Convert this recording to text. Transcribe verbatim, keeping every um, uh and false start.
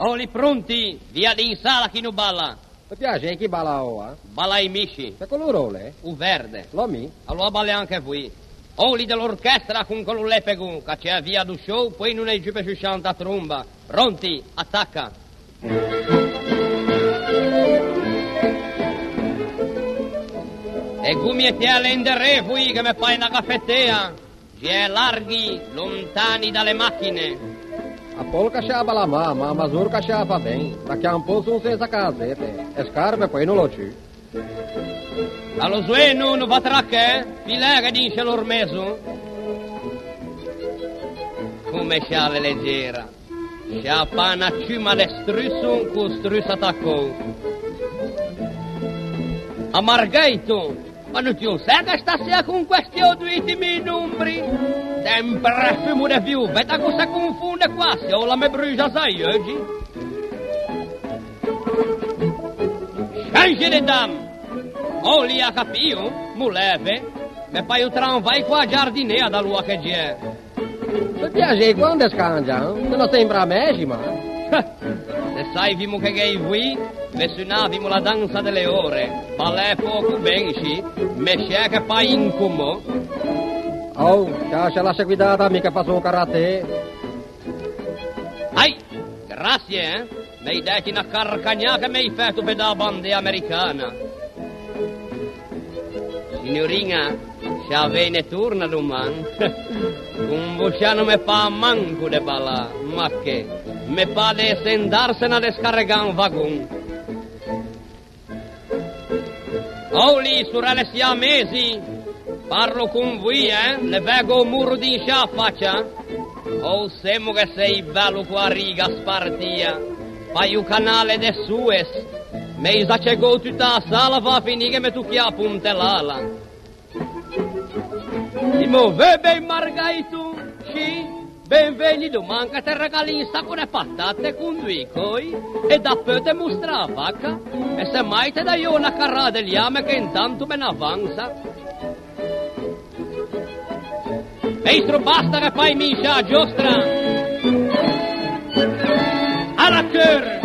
Oli pronti, via de in sala chi no balla. Pe piaxei, chi balla oua? Balla i misci. Che colore o l'é? O verde. L'ò mi. Aloa ballè anche voi. Oli de l'orchestra con quello lepego, caccia via do show, poi non hai giù pe scianta tromba. Pronti, attacca. E gommietelle inderê voi che me fai na gaffettea. Giè larghi, lontani da le machine. A polca scià balla mâ, ma a mazurca scià fa ben. Da che un pò son sensa casete, e scarpe poi no l'ò ciù. A lo zoeno no va tracche, filè che dixe l'ormeso. Come scià l'é legera. Scià pâ na ciuma de strusso, co strusso attaccou. A Margheito, ma no ti ô sè che stasea con questi ò duiti mi nombri? Sempre fumo de viuvetta co se confonde quasi, o la me bruxa za i euggi. Change de dame! O lì à capio? Mo leve, me paio tranvai co a giardinea da loa che gh'è. Pe piaxei, quande scangia? No sembra a mexima? Se saivimo che gh'ei voi, ve sunavimo la dansa de le ore, ballè poco ben, sì, mesciè che fai incomò. Oh, sciascia la seguitata, mi che fasso un karate. Ai, grazie, eh? M'ei deti na carcagnà che m'ei fæto pe dâ a bandea americana. Signorina, scià vegno torna doman. Con voscià no me pâ manco de ballâ, ma che, me pâ de sendarsena de scarregâ un vagon. Oh lì, sorelle siamesi, parlo con voi, eh? Le vego o moro d'in sciâ faccia? Oh, semo che sei bello co a riga spartia, fai o canale de Suez, me i za cegou tutta a sala, va a finî che me tocchi a ponte l'ala. Ti moveu ben, Margaito? Sì? Ben vegni doman che te regalì un sacco de patate con doi coi e dapeu te mostrà a vacca e se mai te daio na carrà de liame che intanto me n'avansa. Meistro, basta che fai minsciâ a giostra! A la cheur!